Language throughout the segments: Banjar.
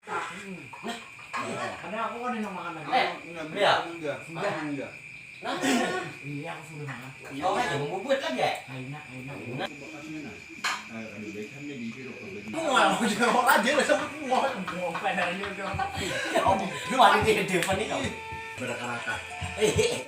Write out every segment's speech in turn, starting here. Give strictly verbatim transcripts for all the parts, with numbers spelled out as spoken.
Ada aku kan yang makan lagi. Eh, Enggak, Bel. Enggak, enggak. Nah, Iya, aku sudah makan. Iya, Kau aja membubuat lagi ya? Aina, aina. Nah, Nah, aduh, baik kan jadi kira kau bagi. Mual, aku juga mau aja lah sampai mual. Mual, badannya udah. Ya, lu ada di depan nih kau. Berkata-kata. Eh, eh, eh.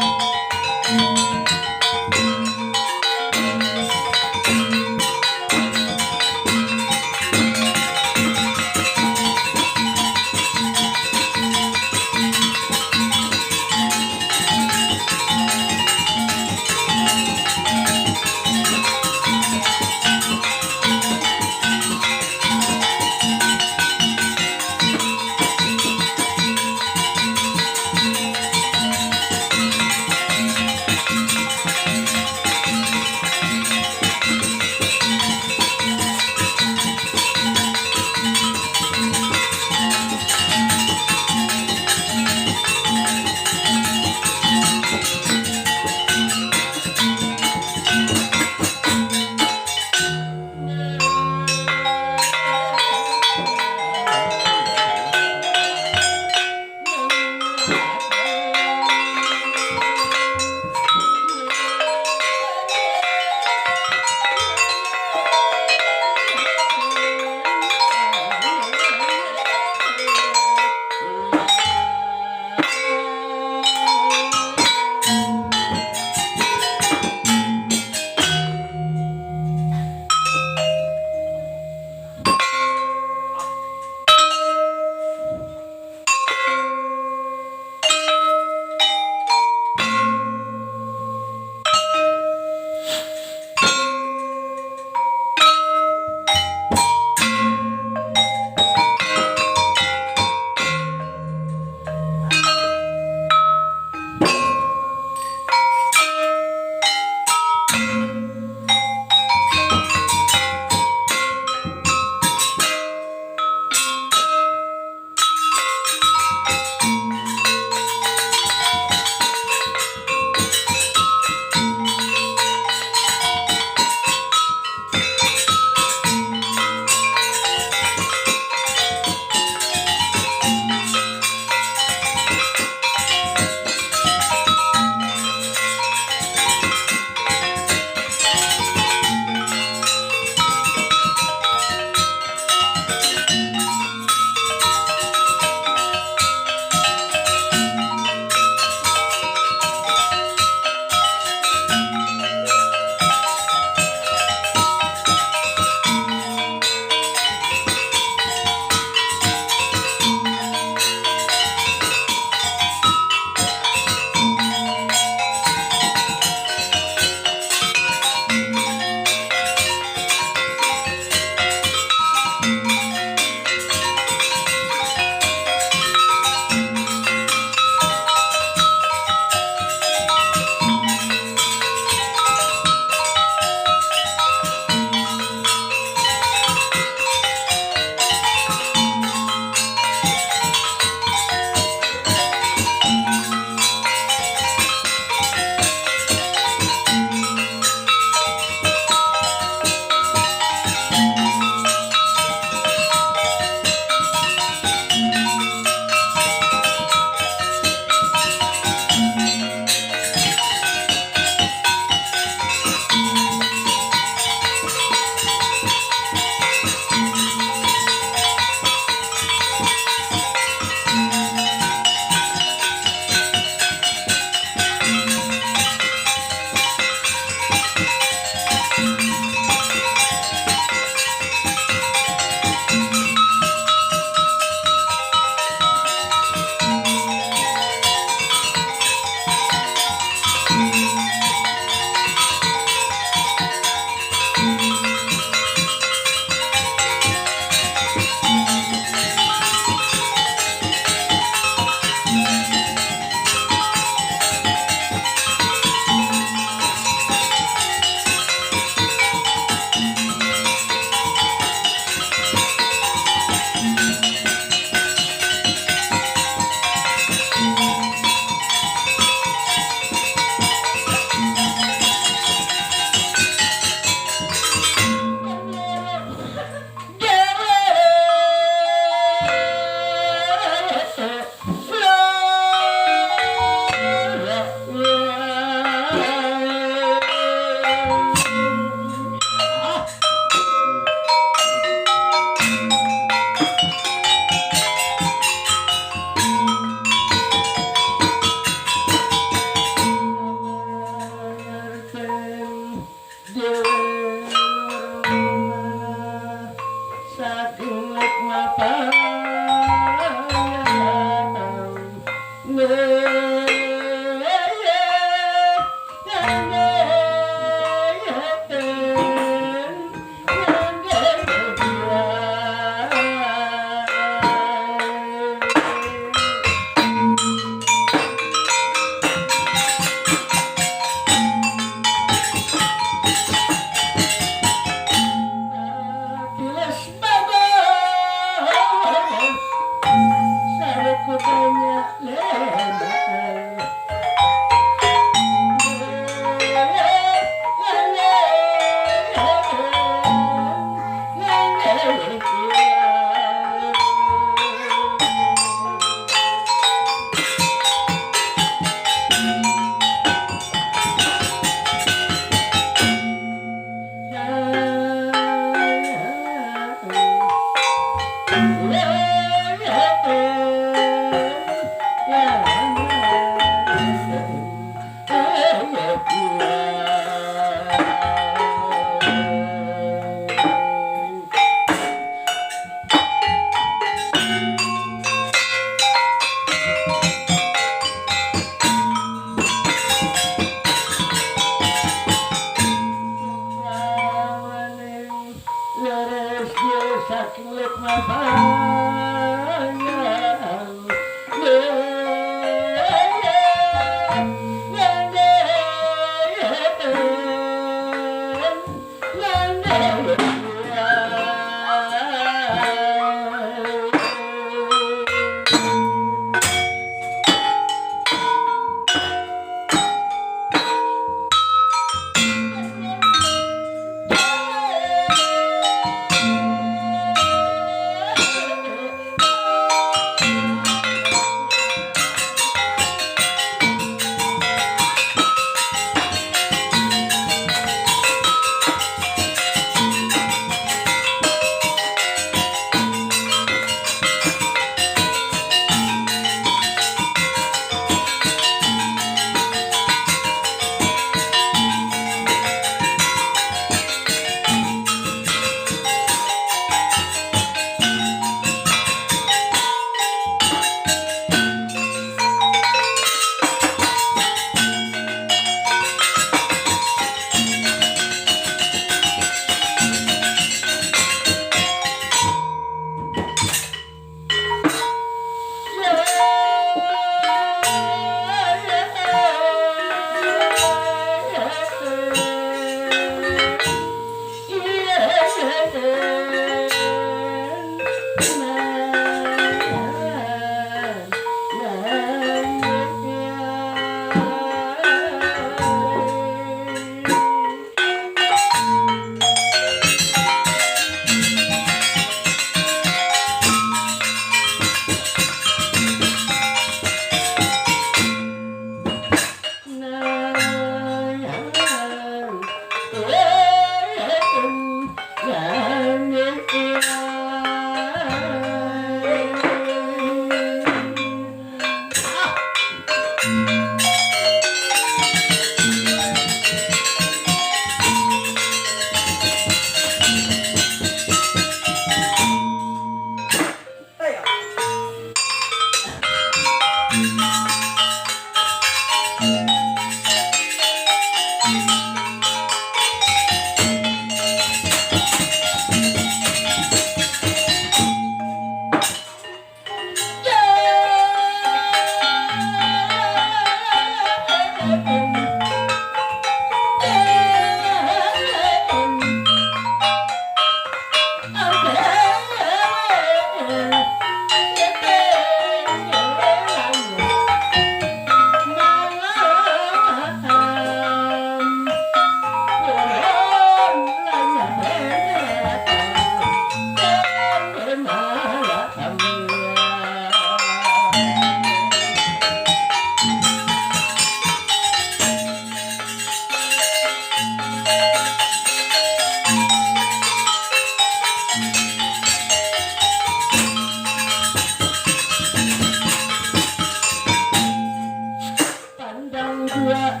Pandang jua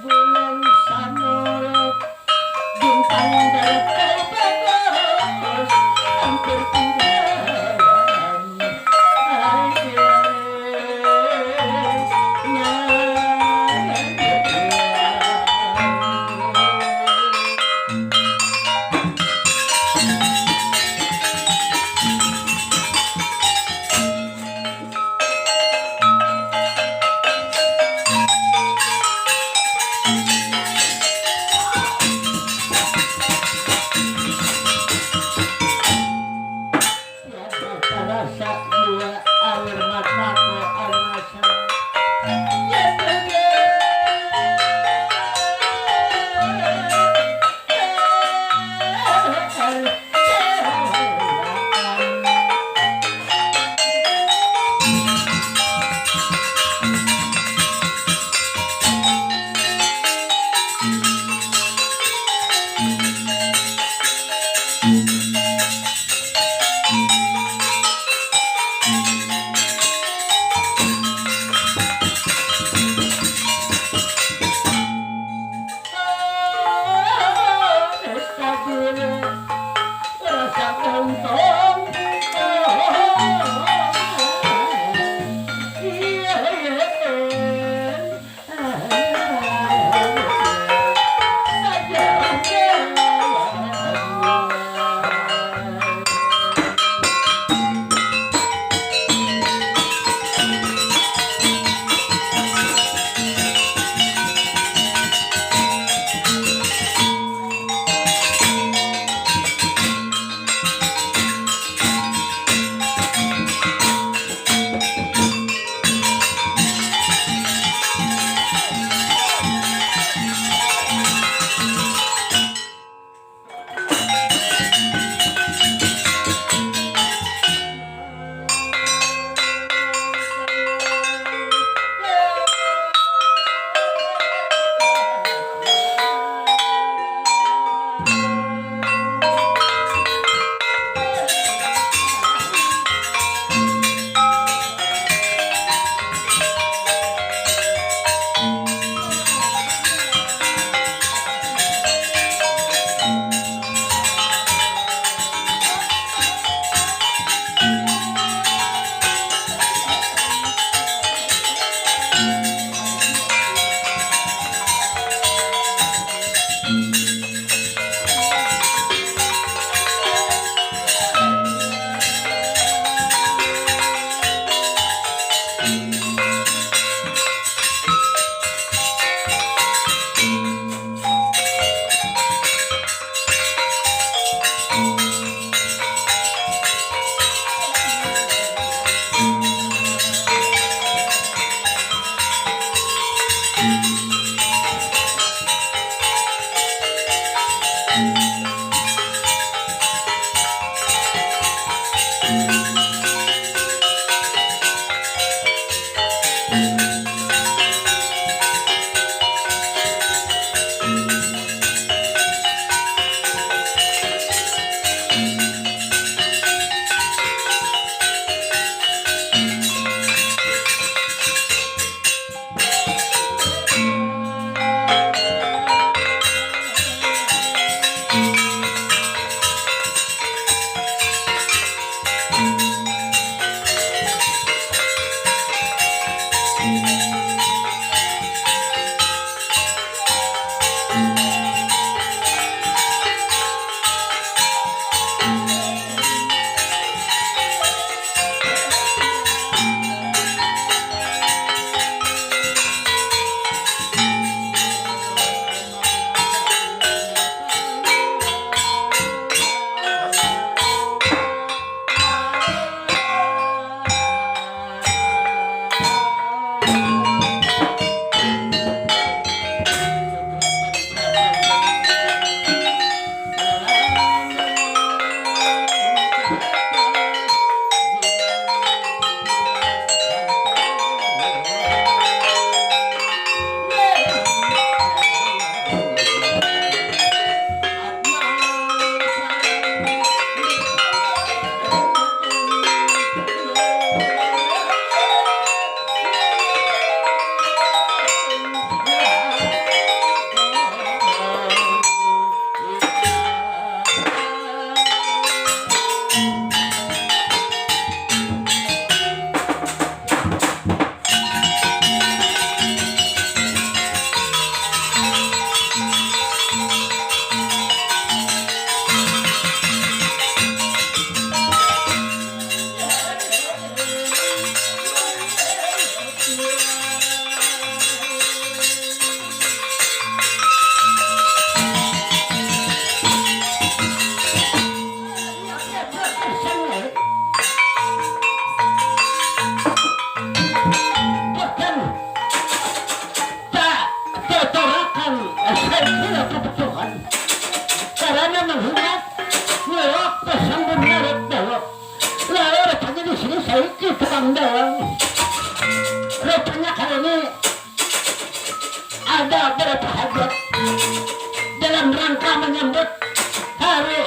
gunung Samuluk, bintang darat kau bagus, hampir tenggelam airnya. Tiada tarasa jua air mataku, air mata. hajat dalam rangka menyambut hari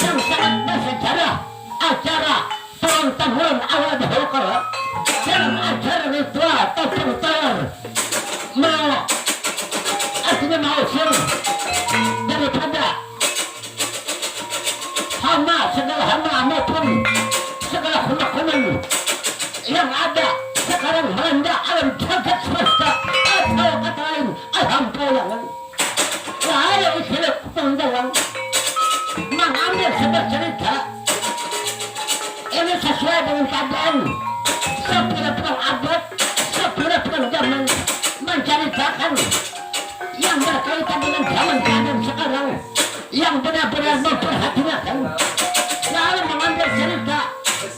yang sangat bersejarah, acara turun temurun awal dahulu kala dalam acara ritual topeng tower mau artinya mengusir daripada hama, segala hama maupun segala kuman-kuman yang ada sekarang melanda alam jagat semesta atau kata lain alam pelayangan. Wahai istilah penggalang mengambil sebuah cerita ini sesuai dengan keadaan sepira perang abad, sepira perang zaman menceritakan yang berkaitan dengan zaman keadaan sekarang yang benar-benar memperhatikan lalu mengambil cerita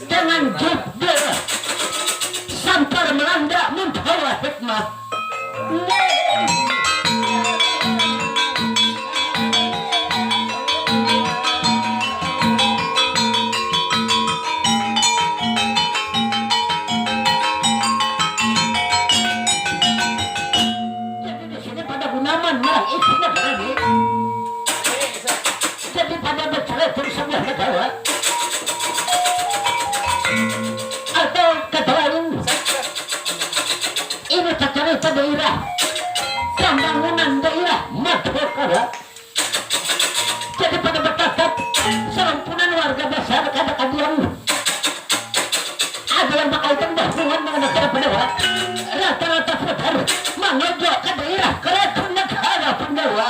dengan judul Sampar Melanda Membawa Hikmah. Jadi di sini pada gunaman marang isinya berani. Jadi pada bercerai dari sebuah negara atau kata lain ini tercerita daerah pembangunan daerah Madhukara. Jadi pada bertatap serumpunan warga besar kada kadiam. Ada yang bakaitan bahungan mengenai pendawa. Rata-rata putar menuju ke daerah keraton negara pendawa.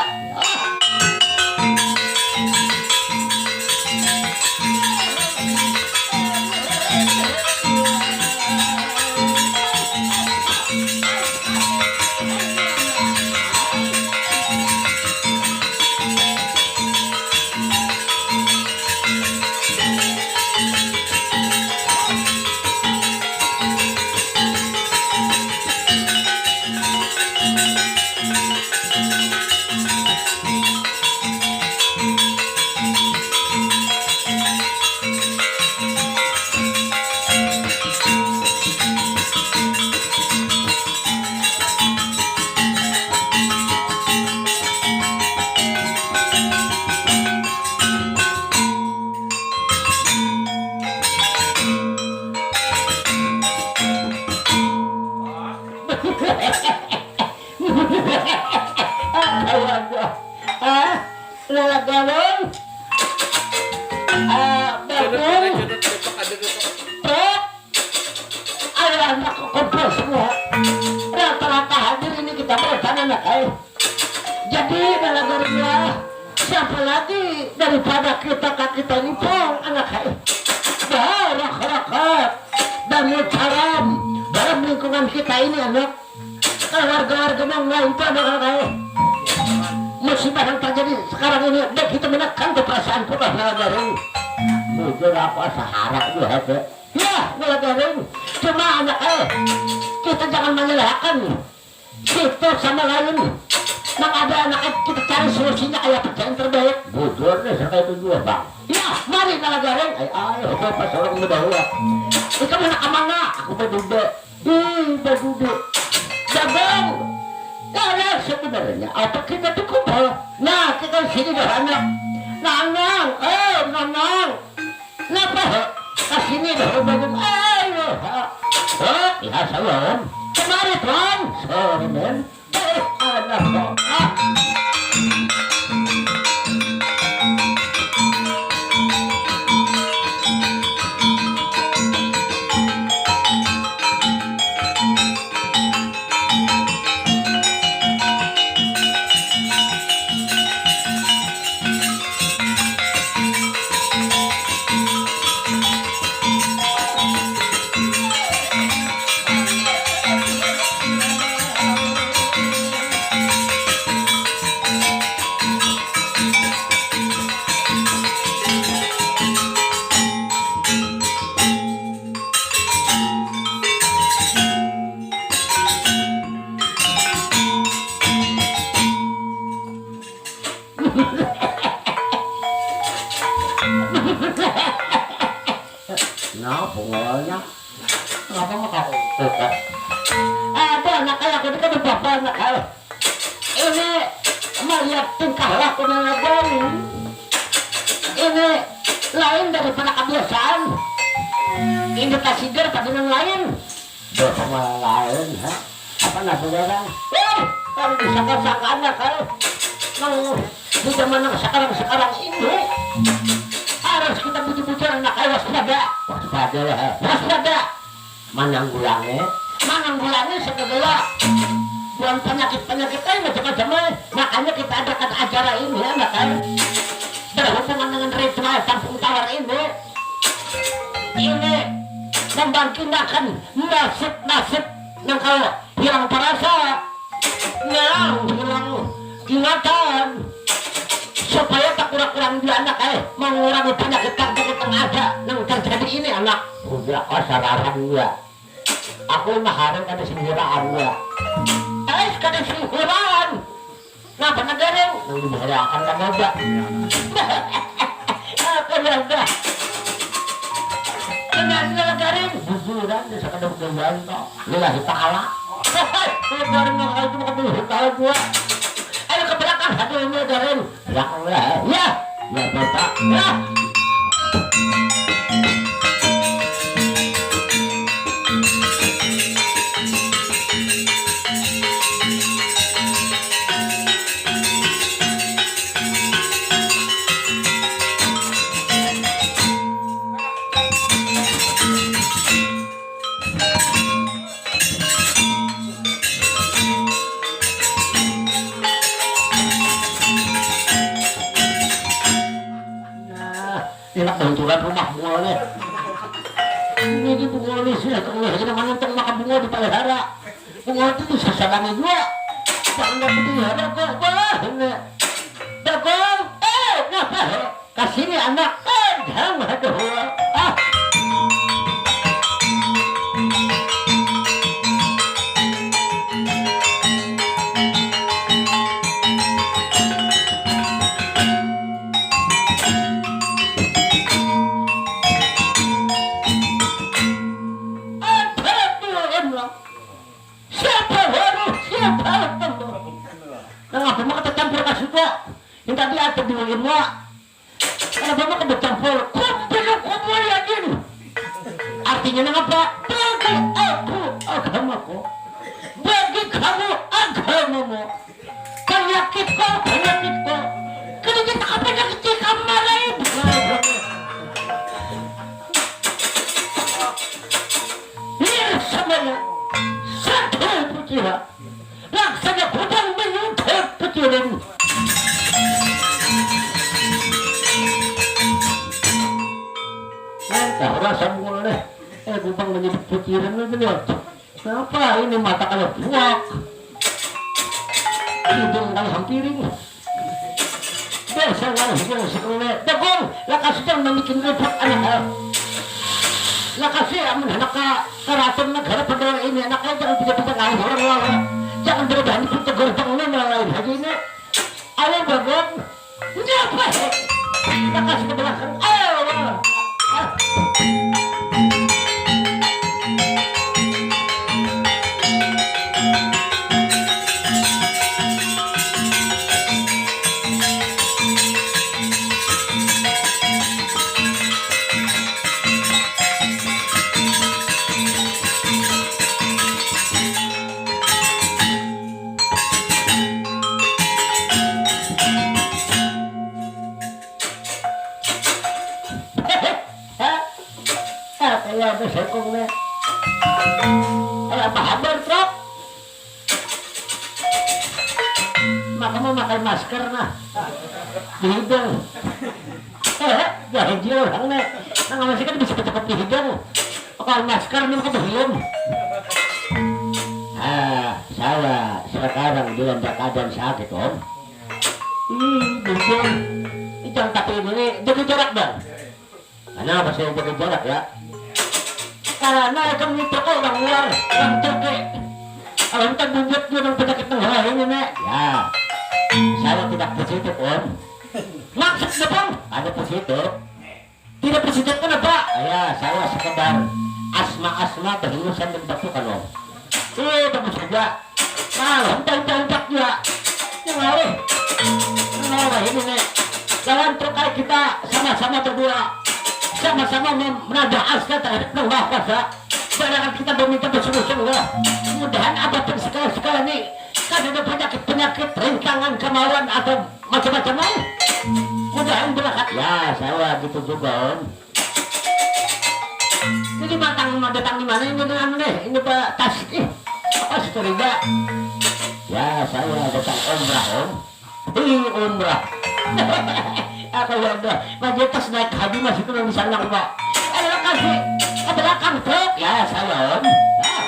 Apa ya, ah, lala galon. Ah, bagus. Truk. Ayo anak kumpul semua. Rata-rata hadir ini kita berapa anak ai. Jadi dalam dua siapa lagi daripada kita kita ini pun anak ai. Barak rakat dan mucaram dalam lingkungan kita ini anak. Kalau warga-warga mau lain pun anak ai. Musibah yang terjadi sekarang ini begitu menekan ke perasaanku lah nagari. Bujur aku asa harak juga hati. Ya, nagari. Cuma anak ai, kita jangan menyalahkan situ sama lain. Nang ada anak ai, kita cari solusinya kayak apa yang terbaik. Bujur nih sampai itu juga bang. Ya, mari nagari. Ay ay, apa pas orang muda ya. Itu mana kemana? Aku berduda. Ih, badudu. Jagung. Kalau sebenarnya apa kita tuh kumpul? Nah, kita sini dah anak. Nanang, eh, nanang. Napa he? Ke sini dah bagung. Ayo, ha. Oh, ya salam. Kemari tuan. Sorry men. Eh, anak kok. Ah. Nah, bungolnya. Kenapa mau kau? Ada anak kayak aku ini kan apa anak kayak. Melihat tingkah laku Nana Bali ini lain daripada kebiasaan. Ini tasigar pada nang lain. Bapak malah lain, ha? Apa nasi orang? Eh, kalau disangka-sangka anak, eh. Nang di zaman yang sekarang-sekarang ini harus kita bujur-bujur anak, eh, waspada. Waspada lah, ha? Waspada. Mananggulangi, mananggulangi segala buhan penyakit-penyakit lain macam-macam, eh. Makanya kita adakan acara ini, anak, eh. Berhubungan dengan ritual kampung tawar ini, ini membangkitakan nasib-nasib yang kalau hilang terasa, nang hilang ingatan, supaya tak kurang-kurang dia anak, eh, mengurangi penyakit penyakit yang ada yang terjadi ini, anak. Udah, oh, sararan dia. Aku mah hari kada singkiraan ya. Eh, kada singkiraan. Napa nang garing? Nang dibaharakan kada ada. Apa ya dah? Kenanya lah garing. Bujuran di sakadang bujuran to. Lillahi ta'ala. Kalau garing nang itu maka lillahi ta'ala jua. Ayo ke belakang, hati ini garing. Ya Allah, ya. Ya Bapak, ya. Nah, enak banturan rumah bungul nih. Ini di bungul nih sudah kena lagi nama nonton maka bungul dipelihara. Bungul itu disasalangi juga. Jangan dipelihara kok bah ini. Dagol, eh, ngapa? Kasini anak, eh, jangan ada. Ah. Ada dua orang. Siapa baru? Siapa tambah? Nang apa maka tacampur ka sudah? Yang tadi ada dua ilmu. Kenapa maka bercampur? Kumpul kumul yakin. Artinya nang apa? Bagi aku agamaku. Bagi kamu agamamu. Penyakitku, penyakitku. Kena kita apa penyakit kamar lain? Iya, semuanya satu pikiran. Laksana kudang menyungkut pikiran. Nah, rasa mulai. Eh, gubang menyebut pikiran itu nih. Kenapa ini mata kayak buak? Hidung kayak hampiring. Dasar nang hiang sekolah. Dagol, lakas jangan bikin repot anak. Lakas ya amun anak ka karaton negara pada ini anak jangan bisa bisa ngalih orang lawan. Jangan berubah ini pun tegur jangan lain lagi ini. Ayo Dagol. Nyapa. Lakas ke belakang. Ayo. Ah. Hah? Ah, kaya ada sekong nih. Kaya apa habar, Truk? Maka mau pakai masker nah. Di hidung. Eh, jahil orang nih. Nang masih kan bisa kecekep di hidung. Pakai masker nih ke hidung. Ah, saya sekarang dilanda keadaan sakit, Om. Hmm, betul. Ijang tapi ini jaga jarak dong. Kenapa saya jaga jarak ya? Karena ikam ni toko orang luar, orang Turki. Kalau kita bubuat dia orang penyakit nang lain ini. Ya, saya tidak positif, Om. Maksud apa? Ada positif. Tidak positif kenapa? Ya, saya sekedar asma-asma berhilusan dan batukan, Om. Eh, bagus saja. Nah, hentak-hentak juga. Yang lain. Nah, ini nih. Lawan tukai kita sama-sama berdua, sama-sama mem- menadah asa terhadap Nang Maha Kuasa. Jangan kita meminta bersungguh-sungguh. Mudahan apapun segala-segala nih, kada ada penyakit-penyakit, rintangan, kemauan atau macam-macam lain. Mudahan berangkat. Ya, saya gitu juga, Om. Ini datang datang di mana ini dengan nih? Ini Pak Tas. Ih, apa sih curiga? Ya, saya datang umrah, Om. Hi, umrah. Apa ya udah? Bagi Tas naik haji masih kurang di sana, Pak. Ayo kasih ke belakang, Truk. Ya, saya, Om. Nah.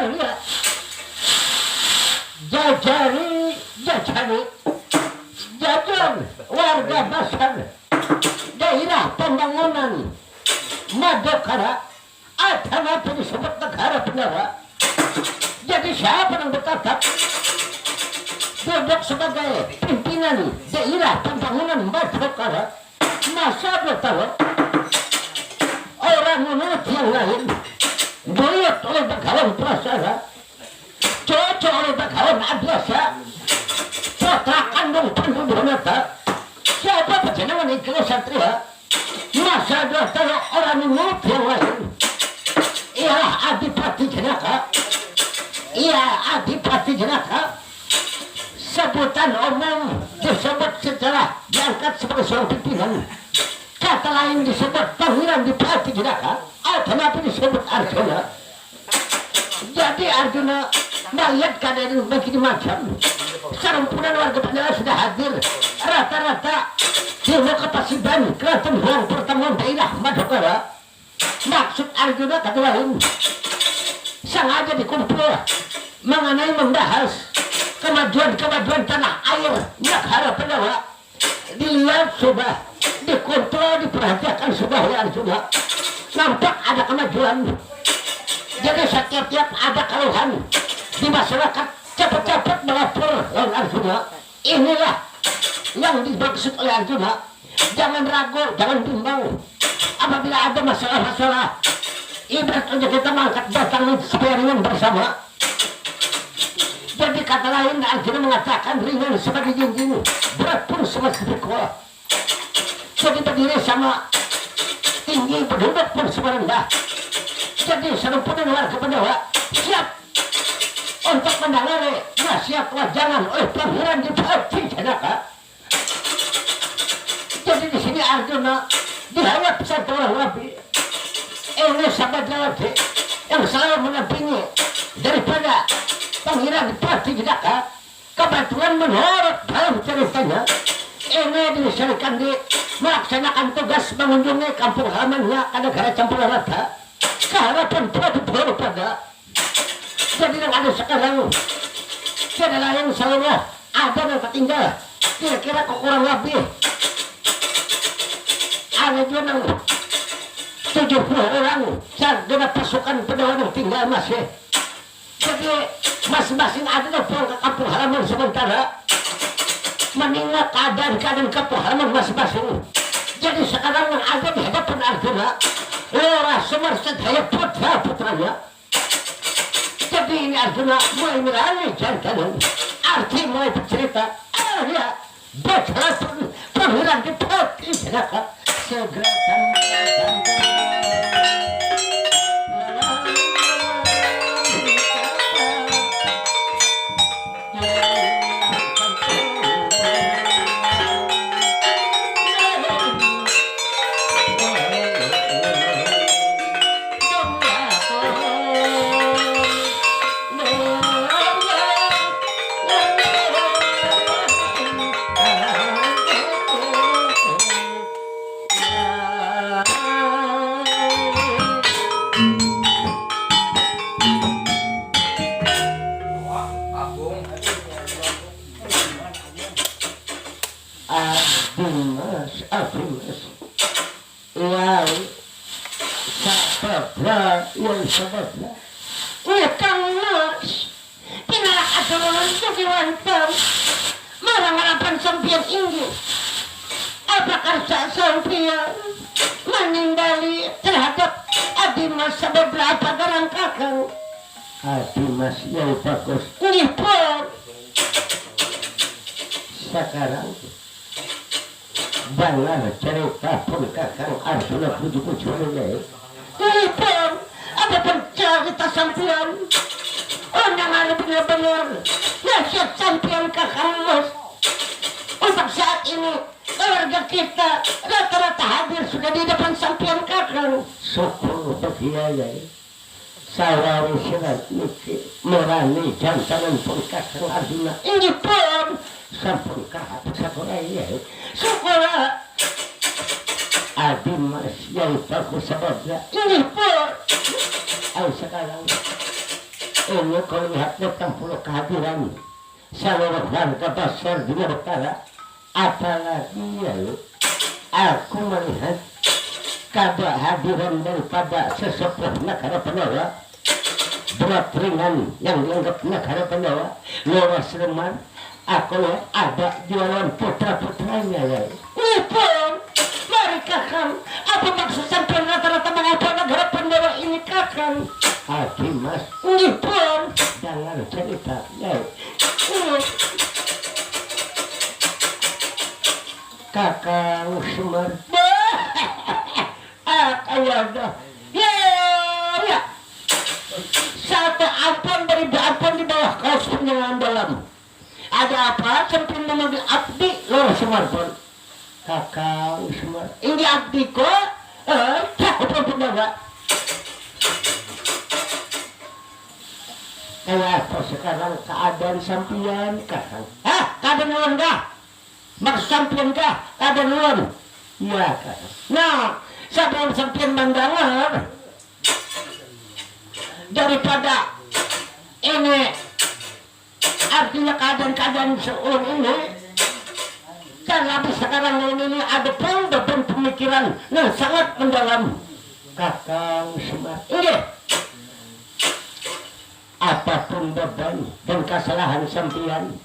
Arya jajari jajari jajan warga Basar daerah pembangunan Madokara atau apa disebut negara Pendawa. Jadi siapa yang bertatap duduk sebagai pimpinan daerah pembangunan Madokara? Masa dua tahun orang menurut yang lain, buyut oleh Bagawan Prasara, cucu oleh Bagawan Abiasa, putra kandung Pandu Durunata, siapa pejenengan Ikil Satria? Masa dua tahun orang menurut yang lain, ialah Adipati Jenaka, ia Adipati Jenaka. Sebutan umum disebut sejarah diangkat sebagai seorang pimpinan. Kata lain disebut Pangeran Dipati Jenaka, atau napi disebut Arjuna. Jadi Arjuna melihat keadaan begini macam. Sarumpunan warga Pandawa sudah hadir. Rata-rata di muka pasiban keraton buang pertemuan daerah Madukara. Maksud Arjuna kata lain, sengaja dikumpul mengenai membahas kemajuan-kemajuan tanah air negara Pendawa. Dilihat sudah, dikontrol, diperhatikan sudah oleh Arjuna. Nampak ada kemajuan. Jadi setiap-tiap ada keluhan di masyarakat, cepat-cepat melapor lawan Arjuna. Inilah yang dimaksud oleh Arjuna. Jangan ragu, jangan bimbang. Apabila ada masalah-masalah, ibarat saja kita mengangkat batang sepiringan bersama. Jadi kata lain, Arjuna mengatakan ringan sebagai jinjing, berat pun sebagai pikul. Jadi berdiri sama tinggi, beduduk pun semerendah. Jadi, sarumpunan warga Pandawa siap untuk mendengari nasihat wajangan oleh Pangeran Dipati Janaka. Jadi, di sini Arjuna dihayap satu orang rabi. Ini sahabat lelaki yang selalu mendampingi daripada Pangeran Dipati Janaka. Kebetulan menurut dalam ceritanya, ini disirikan di melaksanakan tugas mengunjungi kampung halamannya ke negara Cempaka Rata, ke harapan Prabu Balupada. Jadi, yang ada sekarang tiada lain, saluruh ada yang tertinggal, kira-kira kurang lebih ada juga nang tujuh puluh orang sarjana pasukan Pandawa yang tinggal masih. Jadi, masing-masing ada dah pulang ke kampung halaman sementara menengok keadaan-keadaan kampung halaman masing-masing. Jadi, sekarang yang ada di hadapan Arjuna, Lurah Semar Sedaya putra-putranya. Jadi, ini Arjuna mulai merani jantanan. Arti mulai bercerita. Ah, ya. Bacaan Pangeran Dipati Janaka segera tampil. Aduh mas, aduh mas. Wow. Sabablah, wow, sabablah. Ngakang mas, pinarak asa ulun jadi wantan. Marang-arapan sampiyan inggih. Apa karsa sampiyan manimbali terhadap adi mas sabablah apa garang kakang? Adi mas yang bagus. Inggih pun. Sakarang. Bangar carita pun kakang Arjuna bujur-bujur ini. Ini pun ada pun carita sampian. Oh, nang ada benar-benar nasihat sampian kakang mas. Untuk saat ini keluarga kita rata-rata hadir sudah di depan sampian kakang. Syukur bagian ya. Sawawi silat niki merani jantangan pun kakang Arjuna. Inggih pun. Sampun kahap sakurai ya. Syukur. Adi mas yang bagus sababnya. Inggih pun. Ayo sekarang. Ini kau lihat datang puluh kehadiran. Saluruh warga basar di Batara, apalagi ya, aku malihat kada hadiran daripada sesepuh nagara Pandawa, berat ringan yang dianggap nagara Pandawa, Lurah Semar, aku lihat ada jua lawan putra-putranya ya. Nipun, mari kakang, apa maksud sampean rata-rata mangapa nagara Pandawa ini kakang? Adi mas. Nipun. Dangar carita ya. Kakang Semar. Ah, kaya dah. Ya, ya. Satu ampun beribu ampun di bawah kaos penyangan dalam. Ada apa sampean memanggil abdi Lurah Semar pun? Kakang Semar. Ini abdi ko. Eh, cakap pun pendawa. Kaya apa sekarang keadaan sampian, kakang? Hah, keadaan ulun kah? Maksud sampian kah? Keadaan ulun. Iya, kakang. Nah, sebelum sampian mendengar daripada ini, artinya keadaan-keadaan seulun ini, dan habis sekarang ulun ini ada pun beban pemikiran yang sangat mendalam. Kakang Semar. Inggih. Apapun beban dan kesalahan sampian,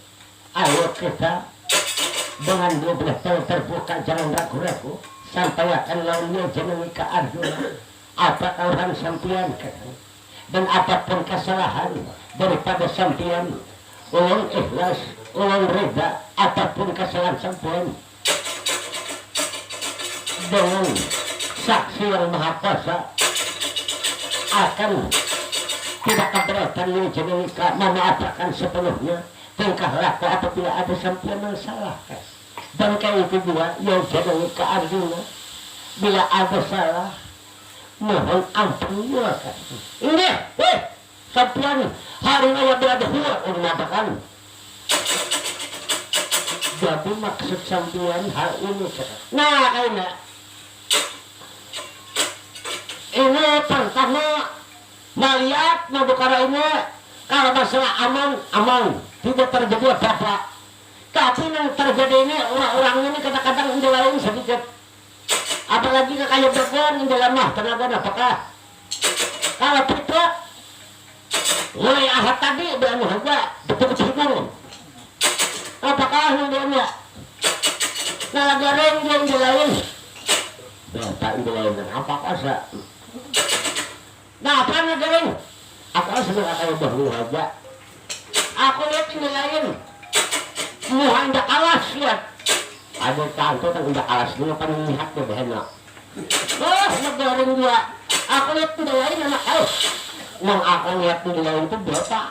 ayo kita dengan dua belah tangan terbuka, jangan ragu-ragu, sampaiakan lawan Nyonya Janaka Arjuna apa kaluhan sampian, kakang. Dan apapun kesalahan daripada sampian, ulun ikhlas, ulun rida, apapun kesalahan sampian. Dengan Saksi yang Maha Kuasa akan tidak keberatan yang jenengika memaafkan sepenuhnya tingkah laku apabila ada sampian yang salah, kas. Dan kaya itu jua yang jenengika Arjuna, bila ada salah, mohon ampun jua, kas. Inggih, weh, sampian hari raya bila ada hua ulun matakan. Jadi maksud sampian hal ini, cakap. Nah, kaina. Ini pertama malihat madukara ini, kalau masalah aman, aman, tidak terjadi apa-apa. Tapi yang terjadi ini orang-orang ini kadang-kadang indah lain sedikit. Apalagi kakaya bagan indah lamah tenaga apakah. Kalau tidak, mulai ahad tadi, banu haja, betul-betul. Apakah yang dia nak? Nah, garing dia yang lain. Bapak yang lain, apa kuasa? Nah, apa yang garing? Aku sudah kata ubah lu aja. Aku lihat yang lain. Muha indah kalas lihat. Ada kantor kan indah kalas ini apa melihat ya bahena. Oh, negaring dia. Aku lihat yang lain anak kau. Nang aku lihat yang lain itu bapak.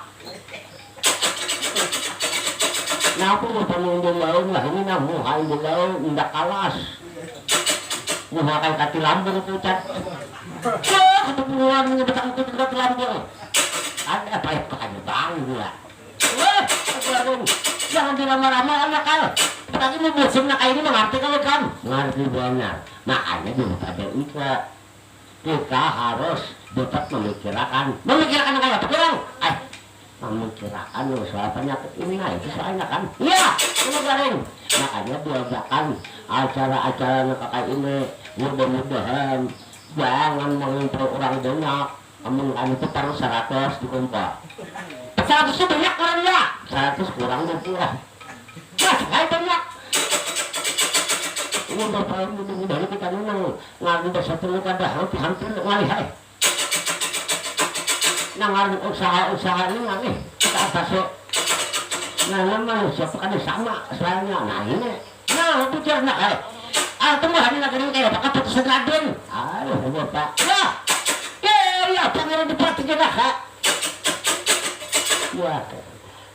Nah, aku bertemu di laun lah, ini nah muha di laun, indah kalas. Muha kayak kati lambung pucat. Wah, kebetulan ini petang itu juga lambung. Ada apa ya, pakai bang gula. Wah, aku laun. Jangan dirama-rama anak kau. Apalagi mau musim nak ini mengerti kalau kan. Ngerti benar. Makanya dulu pada itu kita harus dapat memikirkan. Memikirkan apa ya, Pak Girang? Eh, memikirkan loh soal penyakit ini, nah itu soalnya kan. Iya, ini garing. Makanya diadakan acara-acara nang kayak ini. Mudah-mudahan jangan mengumpul orang banyak. Amun kami itu taruh seratus dikumpul. Seratus itu banyak kurang ya? Seratus kurang dua puluh. Wah, hai banyak. Ini berpaling mudah-mudahan kita nunung. Ngaran bersatu kada hampir-hampir ngalih, hai. Nah, ngaran usaha-usaha ini ngalih kita atasi. Nah, ini manusia kada sama soalnya. Nah, ini. Nah, bujur nak, hai. Ah, tumbuhan nak ini kayak apa keputusan Raden. Aduh, bapak. Wah. Ya, ya, pangeran dipati kena, ha. Wah.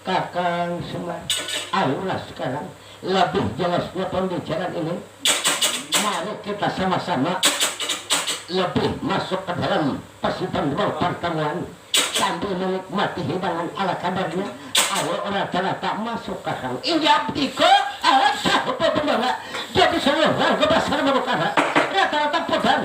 Kakang Semar, ayolah sekarang lebih jelasnya pembicaraan ini. Mari kita sama-sama lebih masuk ke dalam persimpangan pertemuan sambil menikmati hidangan ala kadarnya. Ayo rata-rata masuk kakang. Iya, biko, alah, sahuba bendara. Jadi seluruh warga besar Madukara rata-rata pudar.